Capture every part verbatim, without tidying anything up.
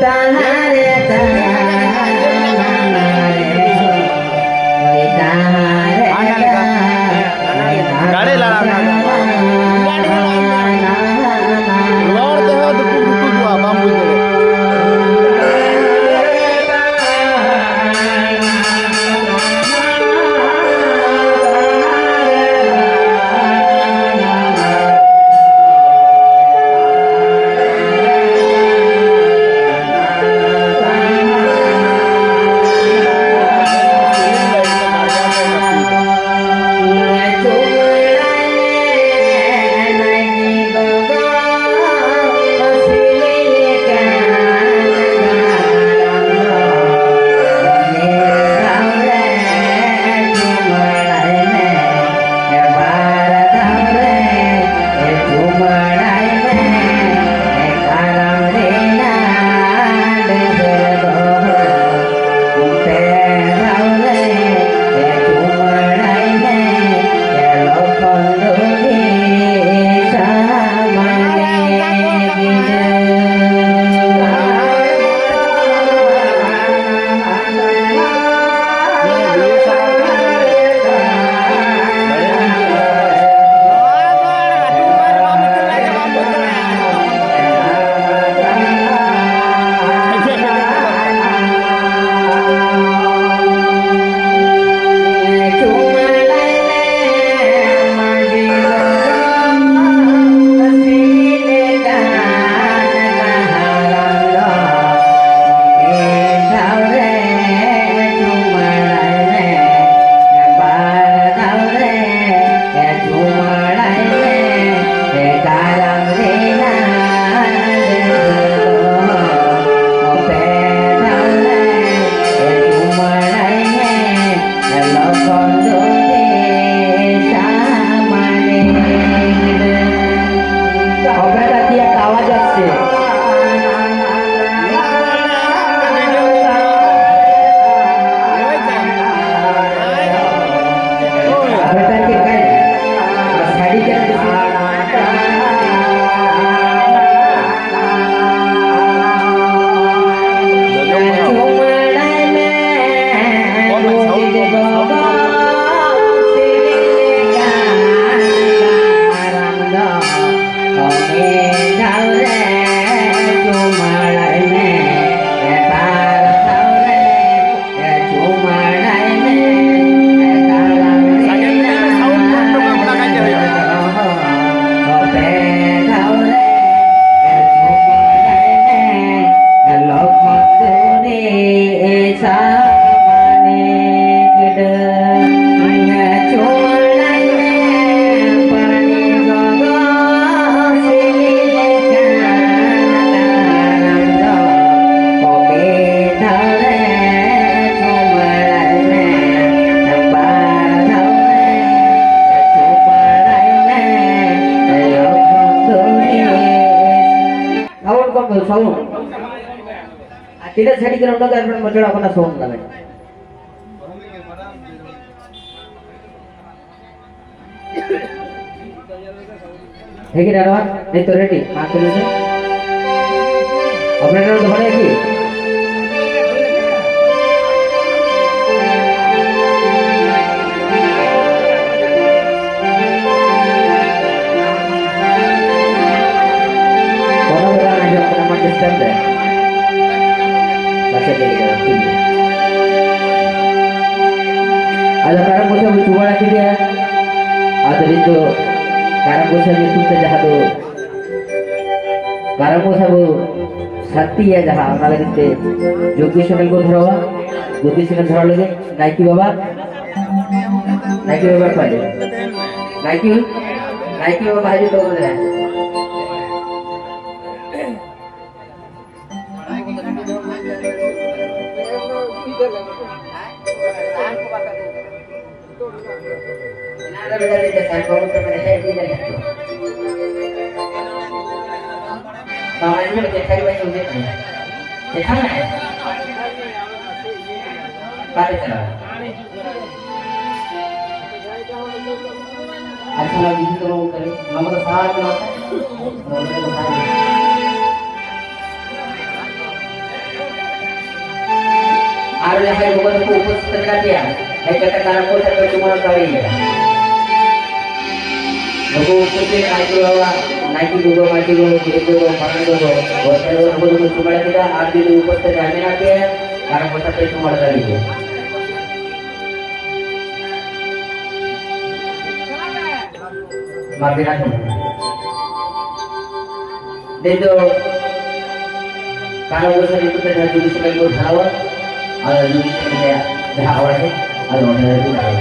ᱦᱟᱱᱟ ᱞᱮᱠᱟ᱾ ᱜᱟᱲᱮ ᱞᱟᱲᱟ ᱨᱮᱱᱟᱜ ᱫᱚ᱾ ᱨᱚᱲ ᱛᱮᱦᱚᱸ ᱫᱩᱠᱩ ᱫᱩᱠᱩ ᱠᱚᱜᱼᱟ, ᱵᱟᱢ ᱵᱩᱡᱽ ᱫᱟᱲᱮᱭᱟᱜᱼᱟ᱾ ᱥᱟᱣᱩᱱᱰ᱾ ᱟᱨ ᱛᱤᱱᱟᱹᱜ ᱥᱟᱰᱮ ᱠᱟᱱᱟ, ᱩᱱᱟᱹᱜ ᱜᱮ ᱟᱨ ᱢᱚᱪᱲᱟ ᱠᱟᱱᱟ ᱥᱟᱣᱩᱱᱰ ᱞᱟᱜᱟᱭ᱾ ᱴᱷᱤᱠ ᱜᱮᱭᱟ, ᱱᱚᱣᱟ ᱱᱤᱛᱚᱜ ᱨᱮᱰᱤ, ᱢᱟ ᱛᱩᱞᱟᱹᱣ ᱢᱮ᱾ ᱚᱯᱟᱨᱮᱴᱚᱨ ᱫᱚ ᱵᱟᱲᱟᱭᱟ ᱠᱤ? ᱠᱳᱱᱳ ᱜᱮ ᱵᱟᱝ ᱟᱸᱡᱚᱢᱚᱜ ᱠᱟᱱᱟ, ᱢᱟ ᱰᱤᱥᱴᱟᱨᱵ ᱫᱟᱭ᱾ ᱯᱟᱥᱮ ᱞᱟᱹᱭ ᱠᱮᱫᱟ, ᱴᱷᱤᱠ ᱜᱮᱭᱟ᱾ ᱟᱫᱚ ᱠᱟᱨᱟᱢ ᱜᱚᱸᱥᱟᱭ ᱵᱚ ᱪᱩᱢᱟᱹᱲᱟ ᱠᱮᱫᱮᱭᱟ᱾ ᱟᱫᱚ ᱱᱤᱛᱚᱜ ᱠᱟᱨᱟᱢ ᱜᱚᱸᱥᱟᱭ ᱧᱩᱛᱩᱢ ᱛᱮ ᱡᱟᱦᱟᱸ ᱫᱚ ᱠᱟᱨᱟᱢ ᱜᱚᱸᱥᱟᱭ ᱵᱚ ᱥᱟᱹᱠᱛᱤᱭᱟ, ᱡᱟᱦᱟᱸ ᱚᱱᱟ ᱞᱟᱹᱜᱤᱫ ᱛᱮ ᱡᱳᱜᱤ ᱥᱮᱸᱜᱮᱞ ᱵᱚ ᱫᱷᱚᱨᱟᱣᱟ᱾ ᱡᱳᱜᱤ ᱥᱮᱸᱜᱮᱞ ᱫᱷᱚᱨᱟᱣ ᱞᱟᱹᱜᱤᱫ ᱱᱟᱭᱠᱮ ᱵᱟᱵᱟ, ᱱᱟᱭᱠᱮ ᱵᱟᱵᱟ ᱚᱠᱚᱭ? ᱱᱟᱭᱠᱮ, ᱱᱟᱭᱠᱮ ᱵᱟᱵᱟ ᱦᱤᱡᱩᱜ ᱛᱟᱵᱚᱱ ᱨᱮ᱾ ᱟᱪᱪᱷᱟ, ᱚᱱᱟ ᱵᱤᱫᱩ ᱛᱟᱵᱚᱱ ᱠᱟᱹᱢᱤ, ᱱᱚᱣᱟ ᱠᱚᱫᱚ ᱥᱟᱦᱟ ᱠᱟᱱᱟ ᱥᱮ? ᱱᱚᱣᱟ ᱠᱚᱫᱚ ᱥᱟᱦᱟ ᱠᱟᱱᱟ᱾ ᱟᱨ ᱡᱟᱦᱟᱸᱭ ᱜᱚᱜᱚ ᱛᱟᱠᱚ ᱩᱯᱟᱹᱥ ᱢᱮᱱᱟᱜ ᱯᱮᱭᱟ, ᱦᱮᱡ ᱠᱟᱛᱮ ᱠᱟᱨᱟᱢ ᱠᱚ ᱥᱟᱵ ᱠᱟᱛᱮ ᱵᱚᱱ ᱠᱟᱹᱢᱤᱭᱟ᱾ ᱱᱩᱠᱩ ᱩᱯᱟᱹᱥ ᱨᱮ ᱱᱟᱭᱠᱮ ᱵᱟᱵᱟ, ᱱᱟᱭᱠᱮ ᱜᱚᱜᱚ, ᱢᱟᱹᱡᱷᱤ ᱜᱚᱜᱚ, ᱜᱩᱨᱩ ᱜᱚᱜᱚ, ᱢᱟᱨᱟᱝ ᱜᱚᱜᱚ, ᱜᱚᱴ ᱨᱮ ᱱᱩᱠᱩ ᱫᱚᱠᱚ ᱪᱩᱢᱟᱹᱲᱟ ᱠᱮᱫᱟ᱾ ᱟᱨ ᱡᱩᱫᱤ ᱩᱯᱟᱹᱥ ᱛᱮ ᱡᱟᱦᱟᱸᱭ ᱢᱮᱱᱟᱜ ᱯᱮᱭᱟ, ᱠᱟᱨᱟᱢ ᱠᱚ ᱥᱟᱵ ᱠᱟᱛᱮ ᱪᱩᱢᱟᱹᱲᱟ ᱫᱟᱲᱮᱭᱟᱜᱼᱟ᱾ ᱢᱟᱨᱰᱤ ᱦᱟᱴ ᱠᱷᱚᱱ᱾ ᱱᱤᱛ ᱫᱚ ᱠᱟᱨᱟᱢ ᱜᱚᱸᱥᱟᱭ ᱧᱩᱛᱩᱢ ᱛᱮ ᱡᱟᱦᱟᱸ ᱡᱩᱜᱤ ᱥᱮᱸᱜᱮᱞ ᱵᱚᱱ ᱫᱷᱚᱨᱟᱣᱟ, ᱟᱫᱚ ᱡᱩᱜᱤ ᱥᱮᱸᱜᱮᱞ ᱨᱮᱭᱟᱜ ᱡᱟᱦᱟᱸ ᱚᱲᱟᱜ ᱨᱮ, ᱟᱫᱚ ᱚᱸᱰᱮ ᱵᱚᱱ ᱫᱷᱚᱨᱟᱣᱟ᱾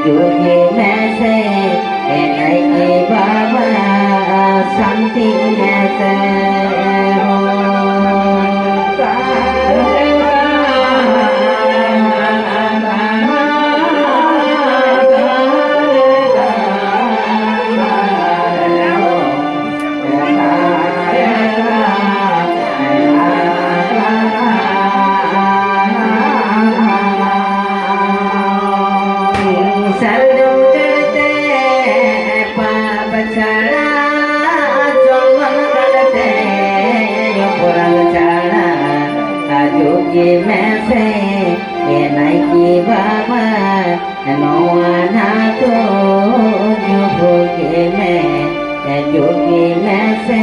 ᱡᱩᱜᱤ ᱢᱮᱥᱮ ᱮ ᱱᱟᱭᱠᱮ ᱵᱟᱵᱟ, ᱥᱟᱱᱛᱤ ᱢᱮᱥᱮ ᱦᱳ᱾ ᱥᱟᱨᱡᱚᱢ ᱰᱟᱹᱨ ᱛᱮ ᱯᱟᱯ ᱪᱷᱟᱲᱟ, ᱪᱚᱱᱫᱚᱱ ᱜᱟᱲ ᱛᱮ ᱚᱯᱚᱨᱟᱫᱷ ᱪᱷᱟᱲᱟ, ᱡᱩᱜᱤ ᱢᱮᱥᱮ ᱮ ᱱᱟᱭᱠᱮ ᱵᱟᱵᱟ, ᱱᱚᱣᱟ ᱱᱟᱛᱚ ᱡᱩᱜᱤ ᱢᱮ, ᱡᱩᱜᱤ ᱢᱮᱥᱮ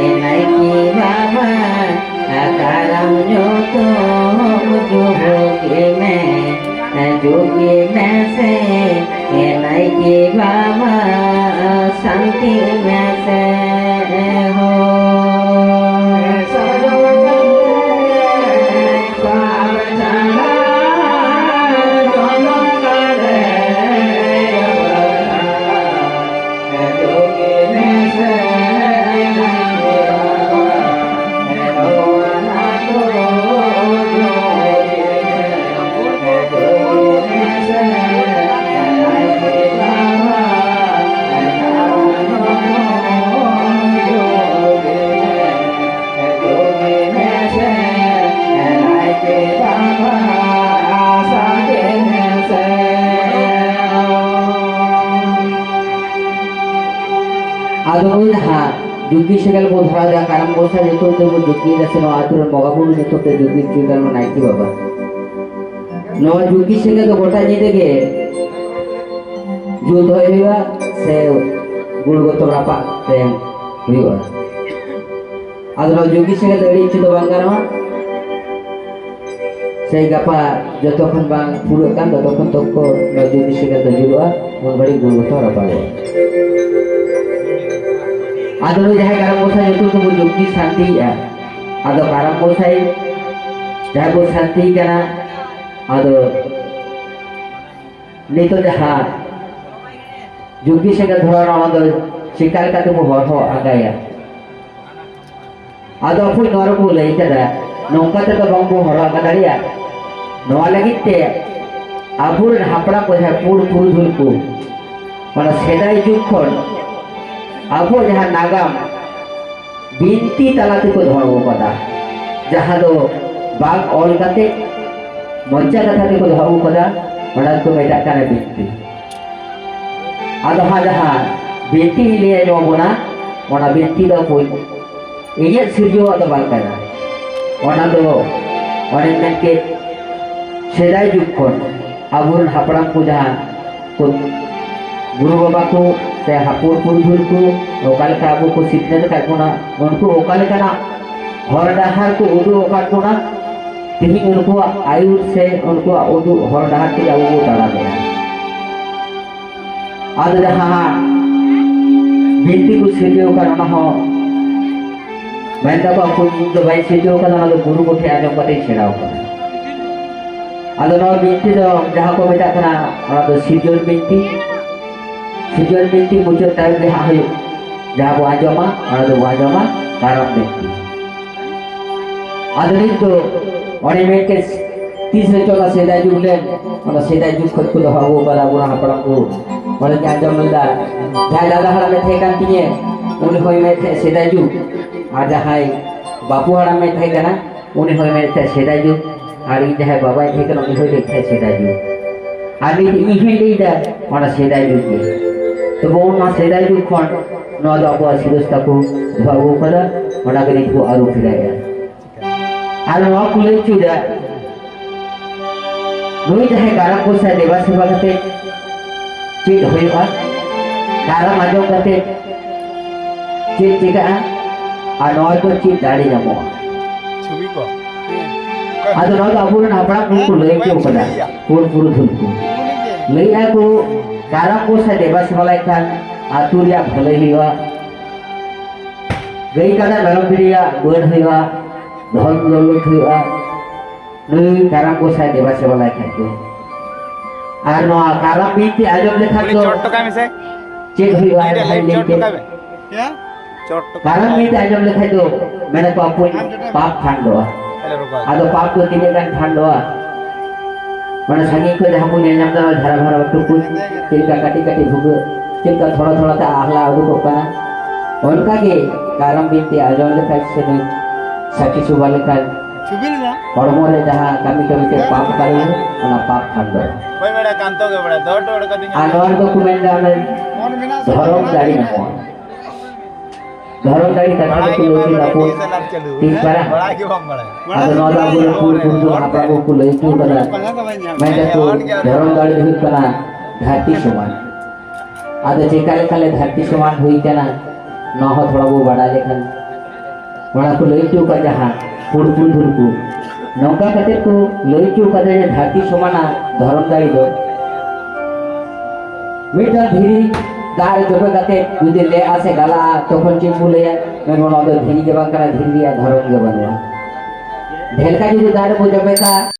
ᱮ ᱱᱟᱭᱠᱮ ᱵᱟᱵᱟ, ᱠᱟᱨᱟᱢ ᱧᱩᱛᱩᱢ ᱡᱩᱜᱤ ᱢᱮ, ᱡᱩᱜᱤ ᱢᱮᱥᱮ ᱮ ᱱᱟᱭᱠᱮ ᱵᱟᱵᱟ, ᱥᱟᱱᱛᱤ ᱢᱮᱥᱮ ᱦᱳ᱾ ᱟᱫᱚ ᱱᱩᱭ ᱱᱟᱦᱟᱜ ᱡᱩᱜᱤ ᱥᱮᱸᱜᱮᱞ ᱵᱚ ᱫᱷᱚᱨᱟᱣ ᱮᱫᱟ, ᱠᱟᱨᱟᱢ ᱜᱚᱸᱥᱟᱭ ᱧᱩᱛᱩᱢ ᱛᱮᱵᱚ ᱡᱩᱜᱤᱭᱮᱫᱟ, ᱥᱮ ᱱᱚᱣᱟ ᱟᱹᱛᱩ ᱨᱮᱱ ᱵᱚᱸᱜᱟ ᱵᱩᱨᱩ ᱧᱩᱛᱩᱢ ᱛᱮ ᱡᱩᱜᱤ ᱦᱚᱪᱚᱭ ᱠᱟᱱᱟ ᱱᱟᱭᱠᱮ ᱵᱟᱵᱟ᱾ ᱱᱚᱣᱟ ᱡᱩᱜᱤ ᱥᱮᱸᱜᱮᱞ ᱫᱚ ᱜᱚᱴᱟ ᱧᱤᱫᱟᱹ ᱜᱮ ᱡᱩᱞ ᱫᱚᱦᱚᱭ ᱦᱩᱭᱩᱜᱼᱟ, ᱥᱮ ᱜᱩᱲ ᱜᱚᱛᱚ ᱨᱟᱯᱟᱜ ᱛᱮ ᱦᱩᱭᱩᱜᱼᱟ᱾ ᱟᱫᱚ ᱱᱚᱣᱟ ᱡᱩᱜᱤ ᱥᱮᱸᱜᱮᱞ ᱫᱚ ᱟᱹᱲᱤᱡ ᱦᱚᱪᱚ ᱫᱚ ᱵᱟᱝ ᱜᱟᱱᱚᱜᱼᱟ᱾ ᱥᱮ ᱜᱟᱯᱟ ᱡᱚᱛᱚ ᱠᱷᱚᱱ ᱵᱟᱝ ᱯᱩᱨᱟᱹᱜ ᱠᱟᱱ, ᱛᱚᱛᱚ ᱠᱷᱚᱱ ᱛᱚᱠᱚ ᱱᱚᱣᱟ ᱡᱩᱜᱤ ᱥᱮᱸᱜᱮᱞ ᱫᱚ ᱡᱩᱞᱩᱜᱼᱟ, ᱩᱱ ᱜᱷᱟᱹᱲᱤᱡ ᱜᱩᱲ ᱜᱚᱛᱚ ᱨᱟᱯᱟᱜᱚᱜᱼᱟ᱾ ᱟᱫᱚ ᱱᱩᱭ ᱡᱟᱦᱟᱸᱭ ᱠᱟᱨᱟᱢ ᱜᱚᱸᱥᱟᱭ ᱧᱩᱛᱩᱢ ᱛᱮᱵᱚ ᱡᱩᱜᱤ ᱥᱟᱱᱛᱤᱭᱮᱜᱼᱟ, ᱟᱫᱚ ᱠᱟᱨᱟᱢ ᱜᱚᱸᱥᱟᱭ ᱡᱟᱦᱟᱸᱭ ᱵᱚ ᱥᱟᱱᱛᱤ ᱠᱟᱱᱟ, ᱟᱫᱚ ᱱᱤᱛᱚᱜ ᱡᱟᱦᱟᱸ ᱡᱩᱜᱽ ᱥᱮᱸᱜᱮᱞ ᱫᱷᱚᱨᱟᱣ, ᱱᱚᱣᱟ ᱫᱚ ᱪᱮᱠᱟ ᱞᱮᱠᱟ ᱛᱮᱵᱚ ᱦᱚᱨᱦᱚ ᱟᱸᱜᱟᱭᱟ? ᱟᱫᱚ ᱟᱵᱚ ᱱᱚᱣᱟ ᱨᱮᱠᱚ ᱞᱟᱹᱭ ᱠᱟᱫᱟ, ᱱᱚᱝᱠᱟ ᱛᱮᱫᱚ ᱵᱟᱝᱵᱚ ᱦᱚᱨᱦᱚ ᱟᱸᱜᱟ ᱫᱟᱲᱮᱭᱟᱜᱼᱟ᱾ ᱱᱚᱣᱟ ᱞᱟᱹᱜᱤᱫ ᱛᱮ ᱟᱵᱚᱨᱮᱱ ᱦᱟᱯᱲᱟᱢ ᱠᱚ, ᱡᱟᱦᱟᱸ ᱯᱩᱨ ᱯᱩᱨᱩᱫᱷᱩᱞ ᱠᱚ, ᱚᱱᱟ ᱥᱮᱫᱟᱭ ᱡᱩᱜᱽ ᱠᱷᱚᱱ ᱟᱵᱚ ᱡᱟᱦᱟᱸ ᱱᱟᱜᱟᱢ ᱵᱤᱱᱛᱤ ᱛᱟᱞᱟ ᱛᱮᱠᱚ ᱫᱚᱦᱚ ᱟᱹᱜᱩ ᱠᱟᱫᱟ, ᱡᱟᱦᱟᱸ ᱫᱚ ᱵᱟᱝ ᱚᱞ ᱠᱟᱛᱮ ᱢᱚᱪᱟ ᱠᱟᱛᱷᱟ ᱛᱮᱠᱚ ᱫᱚᱦᱚ ᱟᱹᱜᱩ ᱠᱟᱫᱟ, ᱚᱱᱟ ᱫᱚᱠᱚ ᱢᱮᱛᱟᱜ ᱠᱟᱱᱟ ᱵᱤᱱᱛᱤ᱾ ᱟᱫᱚ ᱦᱟᱸᱜ ᱡᱟᱦᱟᱸ ᱵᱤᱱᱛᱤ ᱞᱟᱹᱭ ᱟᱸᱡᱚᱢ ᱟᱵᱚᱱᱟ, ᱚᱱᱟ ᱵᱤᱱᱛᱤ ᱫᱚ ᱠᱚ ᱤᱧᱟᱹᱜ ᱥᱤᱨᱡᱟᱹᱣᱟᱜ ᱫᱚ ᱵᱟᱝ ᱠᱟᱱᱟ᱾ ᱚᱱᱟ ᱫᱚ ᱚᱱᱮᱧ ᱢᱮᱱ ᱠᱮᱫ, ᱥᱮᱫᱟᱭ ᱡᱩᱜᱽ ᱠᱷᱚᱱ ᱟᱵᱚᱨᱮᱱ ᱦᱟᱯᱲᱟᱢ ᱠᱚ ᱡᱟᱦᱟᱸ ᱠᱚ, ᱜᱩᱨᱩ ᱵᱟᱵᱟ ᱠᱚ ᱥᱮ ᱦᱟᱯᱩᱨ ᱯᱩᱨᱩᱫᱷᱩᱞ ᱠᱚ ᱚᱠᱟ ᱞᱮᱠᱟ ᱟᱵᱚ ᱠᱚ ᱥᱤᱠᱷᱱᱟᱹᱛ ᱟᱠᱟᱫ ᱵᱚᱱᱟ, ᱩᱱᱠᱩ ᱚᱠᱟ ᱞᱮᱠᱟᱱᱟᱜ ᱦᱚᱨ ᱰᱟᱦᱟᱨ ᱠᱚ ᱩᱫᱩᱜ ᱟᱠᱟᱫ ᱵᱚᱱᱟ, ᱛᱮᱦᱮᱧ ᱩᱱᱠᱩᱣᱟᱜ ᱟᱹᱭᱩᱨ ᱥᱮ ᱩᱱᱠᱩᱣᱟᱜ ᱩᱫᱩᱜ ᱦᱚᱨ ᱰᱟᱦᱟᱨ ᱛᱮᱜᱮ ᱟᱵᱚ ᱵᱚ ᱛᱟᱲᱟᱢᱮᱫᱼᱟ᱾ ᱟᱫᱚ ᱡᱟᱦᱟᱸ ᱵᱤᱱᱛᱤ ᱠᱚ ᱥᱤᱨᱡᱟᱹᱣ ᱟᱠᱟᱱ, ᱚᱱᱟ ᱦᱚᱸ ᱢᱮᱱ ᱫᱟᱠᱚ, ᱟᱠᱚ ᱤᱧ ᱫᱚ ᱵᱟᱹᱧ ᱥᱤᱨᱡᱟᱹᱣ ᱠᱟᱫᱟ, ᱚᱱᱟ ᱫᱚ ᱜᱩᱨᱩ ᱠᱚᱴᱷᱮᱱ ᱟᱸᱡᱚᱢ ᱠᱟᱛᱮᱧ ᱥᱮᱬᱟᱣ ᱠᱟᱫᱟ᱾ ᱟᱫᱚ ᱱᱚᱣᱟ ᱵᱤᱱᱛᱤ ᱫᱚ ᱡᱟᱦᱟᱸ ᱠᱚ ᱢᱮᱛᱟᱜ ᱠᱟᱱᱟ, ᱚᱱᱟ ᱫᱚ ᱥᱤᱨᱡᱚᱱ ᱵᱤᱱᱛᱤ᱾ ᱥᱤᱨᱡᱚᱱ ᱵᱤᱱᱛᱤ ᱢᱩᱪᱟᱹᱫ ᱛᱟᱭᱚᱢ ᱜᱮ ᱦᱟᱸᱜ ᱦᱩᱭᱩᱜ, ᱡᱟᱦᱟᱸ ᱵᱚ ᱟᱸᱡᱚᱢᱟ, ᱚᱱᱟ ᱫᱚᱵᱚ ᱟᱸᱡᱚᱢᱟ ᱠᱟᱨᱟᱢ ᱵᱤᱱᱛᱤ᱾ ᱟᱫᱚ ᱱᱤᱛ ᱫᱚ ᱚᱱᱮ ᱢᱤᱫᱴᱮᱱ ᱛᱤᱥ ᱨᱮᱪᱚ ᱚᱱᱟ ᱥᱮᱫᱟᱭ ᱡᱩᱜᱽ ᱨᱮ, ᱚᱱᱟ ᱥᱮᱫᱟᱭ ᱡᱩᱜᱽ ᱠᱷᱚᱱ ᱠᱚ ᱫᱚᱦᱚ ᱟᱹᱜᱩ ᱠᱟᱫᱟ ᱟᱵᱚᱨᱮᱱ ᱦᱟᱯᱲᱟᱢ ᱠᱚ᱾ ᱚᱱᱮᱧ ᱟᱸᱡᱚᱢ ᱞᱮᱫᱟ, ᱡᱟᱦᱟᱸᱭ ᱫᱟᱫᱟ ᱦᱟᱲᱟᱢᱮ ᱛᱟᱦᱮᱸ ᱠᱟᱱ ᱛᱤᱧᱟᱹ, ᱩᱱᱤ ᱦᱚᱸᱭ ᱢᱮᱱᱮᱫ ᱛᱟᱦᱮᱸᱫ ᱥᱮᱫᱟᱭ ᱡᱩᱜᱽ, ᱟᱨ ᱡᱟᱦᱟᱸᱭ ᱵᱟᱹᱯᱩ ᱦᱟᱲᱟᱢᱮ ᱛᱟᱦᱮᱸ ᱠᱟᱱᱟ, ᱩᱱᱤ ᱦᱚᱸᱭ ᱢᱮᱱᱮᱫ ᱛᱟᱦᱮᱸᱫ ᱥᱮᱫᱟᱭ ᱡᱩᱜᱽ, ᱟᱨ ᱤᱧ ᱡᱟᱦᱟᱸᱭ ᱵᱟᱵᱟᱭ ᱛᱟᱦᱮᱸ ᱠᱟᱱᱟ, ᱩᱱᱤ ᱦᱚᱸᱭ ᱞᱟᱹᱭᱮᱫ ᱛᱟᱦᱮᱸᱫ ᱥᱮᱫᱟᱭ ᱡᱩᱜᱽ᱾ ᱟᱨ ᱱᱤᱛ ᱤᱧ ᱦᱚᱸᱧ ᱞᱟᱹᱭᱫᱟ ᱚᱱᱟ ᱥᱮᱫᱟᱭ ᱡᱩᱜᱽ ᱜᱮ᱾ ᱛᱚᱵᱮ ᱚᱱᱟ ᱥᱮᱫᱟᱭ ᱡᱩᱜᱽ ᱠᱷᱚᱱ ᱱᱚᱣᱟ ᱫᱚ ᱟᱵᱚᱣᱟᱜ ᱥᱤᱨᱚᱥᱛᱟ ᱠᱚ ᱫᱚᱦᱚ ᱟᱹᱜᱩ ᱠᱟᱫᱟ, ᱚᱱᱟ ᱜᱮ ᱱᱤᱛ ᱵᱚ ᱟᱹᱨᱩ ᱯᱷᱮᱨᱟᱭᱮᱫᱼᱟ᱾ ᱟᱨ ᱱᱚᱣᱟ ᱠᱚ ᱞᱟᱹᱭ ᱦᱚᱪᱚᱭᱮᱫᱟ, ᱱᱩᱭ ᱡᱟᱦᱟᱸᱭ ᱠᱟᱨᱟᱢ ᱜᱚᱸᱥᱟᱭ ᱫᱮᱵᱟ ᱥᱮᱵᱟ ᱠᱟᱛᱮ ᱪᱮᱫ ᱦᱩᱭᱩᱜᱼᱟ, ᱠᱟᱨᱟᱢ ᱟᱸᱡᱚᱢ ᱠᱟᱛᱮ ᱪᱮᱫ ᱪᱤᱠᱟᱹᱜᱼᱟ, ᱟᱨ ᱱᱚᱣᱟ ᱫᱚ ᱪᱮᱫ ᱫᱟᱲᱮ ᱧᱟᱢᱚᱜᱼᱟ? ᱪᱷᱚᱵᱤ ᱠᱚ᱾ ᱟᱫᱚ ᱱᱚᱣᱟ ᱫᱚ ᱟᱵᱚᱨᱮᱱ ᱦᱟᱯᱲᱟᱢ ᱠᱚ ᱠᱚ ᱞᱟᱹᱭ ᱦᱚᱪᱚ ᱠᱟᱫᱟ, ᱯᱩᱨ ᱯᱩᱨᱩᱫᱷᱩᱞ ᱠᱚ ᱞᱟᱹᱭᱮᱫᱼᱟ ᱠᱚ, ᱠᱟᱨᱟᱢ ᱜᱚᱸᱥᱟᱭ ᱫᱮᱵᱟ ᱥᱮᱵᱟ ᱞᱮᱠᱷᱟᱱ ᱟᱹᱛᱩ ᱨᱮᱭᱟᱜ ᱵᱷᱟᱹᱞᱟᱹᱭ ᱦᱩᱭᱩᱜᱼᱟ, ᱜᱟᱹᱭ ᱠᱟᱰᱟ ᱢᱮᱨᱚᱢ ᱵᱷᱤᱰᱤᱭᱟᱜ ᱵᱟᱹᱰ ᱦᱩᱭᱩᱜᱼᱟ, ᱫᱷᱚᱱ ᱫᱚᱞᱚᱛ ᱦᱩᱭᱩᱜᱼᱟ, ᱱᱩᱭ ᱠᱟᱨᱟᱢ ᱜᱚᱸᱥᱟᱭ ᱫᱮᱵᱟ ᱥᱮᱵᱟ ᱞᱮᱠᱷᱟᱱ ᱫᱚ᱾ ᱟᱨ ᱱᱚᱣᱟ ᱠᱟᱨᱟᱢ ᱵᱤᱱᱛᱤ ᱟᱸᱡᱚᱢ ᱞᱮᱠᱷᱟᱱ ᱩᱱᱤ ᱫᱚ ᱪᱚᱴ ᱴᱚᱠᱟᱭ ᱢᱮᱥᱮ᱾ ᱪᱮᱫ ᱦᱩᱭᱩᱜᱼᱟ? ᱟᱡ ᱮᱱᱠᱷᱟᱱ ᱴᱷᱮᱱ ᱞᱟᱹᱭ ᱪᱚᱴ ᱛᱮ᱾ ᱴᱚᱠᱟᱭ ᱢᱮ᱾ ᱪᱚᱴ ᱴᱚᱠᱟᱭ ᱠᱟᱨᱟᱢ ᱢᱮ᱾ ᱵᱤᱱᱛᱤ ᱟᱸᱡᱚᱢ ᱞᱮᱠᱷᱟᱱ ᱫᱚ ᱢᱮᱱᱟᱠᱚ ᱟᱯᱩᱧ ᱯᱟᱯ ᱠᱷᱟᱱᱰᱚᱜᱼᱟ᱾ ᱟᱫᱚ ᱯᱟᱯ ᱫᱚ ᱛᱤᱱᱟᱹᱜ ᱜᱟᱱ ᱠᱷᱟᱱᱰᱚᱜᱼᱟ? ᱢᱟᱱᱮ ᱥᱟᱺᱜᱤᱧ ᱠᱷᱚᱱ ᱡᱟᱦᱟᱸ ᱵᱚᱱ ᱧᱮᱞ ᱧᱟᱢ ᱮᱫᱟ, ᱡᱷᱟᱨᱟ ᱵᱷᱟᱨᱟ ᱴᱩᱠᱩᱡ ᱪᱮᱫ ᱞᱮᱠᱟ ᱠᱟᱹᱴᱤᱡ ᱠᱟᱹᱴᱤᱡ ᱵᱷᱩᱜᱟᱹᱜ, ᱪᱮᱫ ᱞᱮᱠᱟ ᱛᱷᱚᱲᱟ ᱛᱷᱚᱲᱟ ᱛᱮ ᱟᱦᱞᱟ ᱩᱰᱩᱠᱚᱜ ᱠᱟᱱᱟ, ᱚᱱᱠᱟ ᱜᱮ ᱠᱟᱨᱟᱢ ᱵᱤᱱᱛᱤ ᱟᱸᱡᱚᱢ ᱞᱮᱠᱷᱟᱱ ᱥᱮ ᱱᱩᱭ ᱥᱟᱹᱠᱷᱤ ᱥᱚᱵᱷᱟ ᱞᱮᱠᱷᱟᱱ ᱦᱚᱲᱢᱚ ᱨᱮ ᱡᱟᱦᱟᱸ ᱠᱟᱹᱢᱤ ᱠᱟᱹᱢᱤ ᱛᱮ ᱯᱟᱯ ᱠᱟᱹᱢᱤ, ᱚᱱᱟ ᱯᱟᱯ ᱠᱷᱟᱱᱰᱚᱜᱼᱟ᱾ ᱚᱠᱚᱭ ᱵᱟᱲᱟᱭ ᱠᱟᱱᱛᱚ ᱜᱮ ᱵᱟᱲᱟᱭ, ᱫᱚᱦᱚ ᱦᱚᱴᱚ ᱠᱟᱫᱤᱧᱟ᱾ ᱟᱨ ᱱᱚᱣᱟ ᱨᱮᱫᱚ ᱠᱚ ᱢᱮᱱ ᱮᱫᱟ, ᱚᱱᱮ ᱫᱷᱚᱨᱚᱢ ᱫᱟᱲᱮ ᱧᱟᱢᱚᱜᱼᱟ᱾ ᱫᱷᱚᱨᱚᱢ ᱫᱟᱲᱮ ᱠᱟᱛᱷᱟ ᱵᱟᱲᱟᱭ ᱫᱚᱠᱚ ᱜᱮ ᱞᱟᱹᱭ ᱵᱟᱝ ᱠᱮᱫᱟ ᱵᱟᱲᱟᱭ, ᱠᱚ, ᱴᱤᱭᱩᱥᱚᱱ ᱟᱨ ᱪᱟᱹᱞᱩ᱾ ᱛᱤᱱ ᱦᱮᱸ? ᱯᱟᱨᱟ? ᱵᱟᱲᱟᱭ ᱜᱮ ᱵᱟᱝ ᱵᱟᱲᱟᱭ᱾ ᱟᱫᱚ ᱱᱚᱣᱟ ᱫᱚ ᱟᱵᱚᱨᱮᱱ ᱯᱩᱨᱩᱫᱷᱩᱞ ᱦᱟᱯᱲᱟᱢ ᱠᱚᱠᱚ ᱞᱟᱹᱭ ᱦᱚᱴᱚ ᱠᱟᱫᱟ᱾ ᱢᱮᱱ ᱫᱟᱠᱚ, ᱫᱷᱚᱨᱚᱢ ᱫᱟᱲᱮ ᱫᱚ ᱦᱩᱭᱩᱜ ᱠᱟᱱᱟ ᱫᱷᱟᱹᱨᱛᱤ ᱥᱚᱢᱟᱱ᱾ ᱟᱫᱚ ᱪᱮᱠᱟ ᱞᱮᱠᱟ ᱞᱮ ᱫᱷᱟᱹᱨᱛᱤ ᱥᱚᱢᱟᱱ ᱦᱩᱭ ᱠᱟᱱᱟ, ᱱᱚᱣᱟ ᱦᱚᱸ ᱛᱷᱚᱲᱟ ᱵᱚ ᱵᱟᱲᱟᱭ ᱞᱮᱠᱷᱟᱱ, ᱚᱱᱟ ᱠᱚ ᱞᱟᱹᱭ ᱦᱚᱪᱚ ᱠᱟᱜ ᱡᱟᱦᱟᱸ ᱯᱩᱨᱩᱫᱷᱩᱞ ᱠᱚ, ᱱᱚᱝᱠᱟ ᱠᱟᱛᱮ ᱠᱚ ᱞᱟᱹᱭ ᱦᱚᱪᱚ ᱠᱟᱫᱟ ᱡᱮ ᱫᱷᱟᱹᱨᱛᱤ ᱥᱚᱢᱟᱱᱟ ᱫᱷᱚᱨᱚᱢ ᱫᱟᱲᱮ ᱫᱚ ᱢᱤᱫᱴᱟᱝ ᱫᱷᱤᱨᱤ ᱫᱟᱜ ᱨᱮ ᱡᱚᱵᱮ ᱠᱟᱛᱮ ᱡᱩᱫᱤ ᱞᱮᱜᱼᱟ ᱥᱮ ᱜᱟᱞᱟᱜᱼᱟ, ᱛᱚᱠᱷᱚᱱ ᱪᱮᱫ ᱵᱚ ᱞᱟᱹᱭᱟ? ᱢᱮᱱ ᱵᱚᱱ, ᱱᱚᱣᱟ ᱫᱚ ᱫᱷᱤᱨᱤ ᱜᱮ ᱵᱟᱝ ᱠᱟᱱᱟ, ᱫᱷᱤᱨᱤ ᱨᱮᱭᱟᱜ ᱫᱷᱚᱨᱚᱢ ᱜᱮ ᱵᱟᱹᱱᱩᱜᱼᱟ᱾ ᱰᱷᱮᱞᱠᱟ ᱡᱩᱫᱤ ᱫᱟᱜ ᱨᱮᱵᱚ ᱡᱚᱵᱮ ᱠᱟᱜᱼᱟ,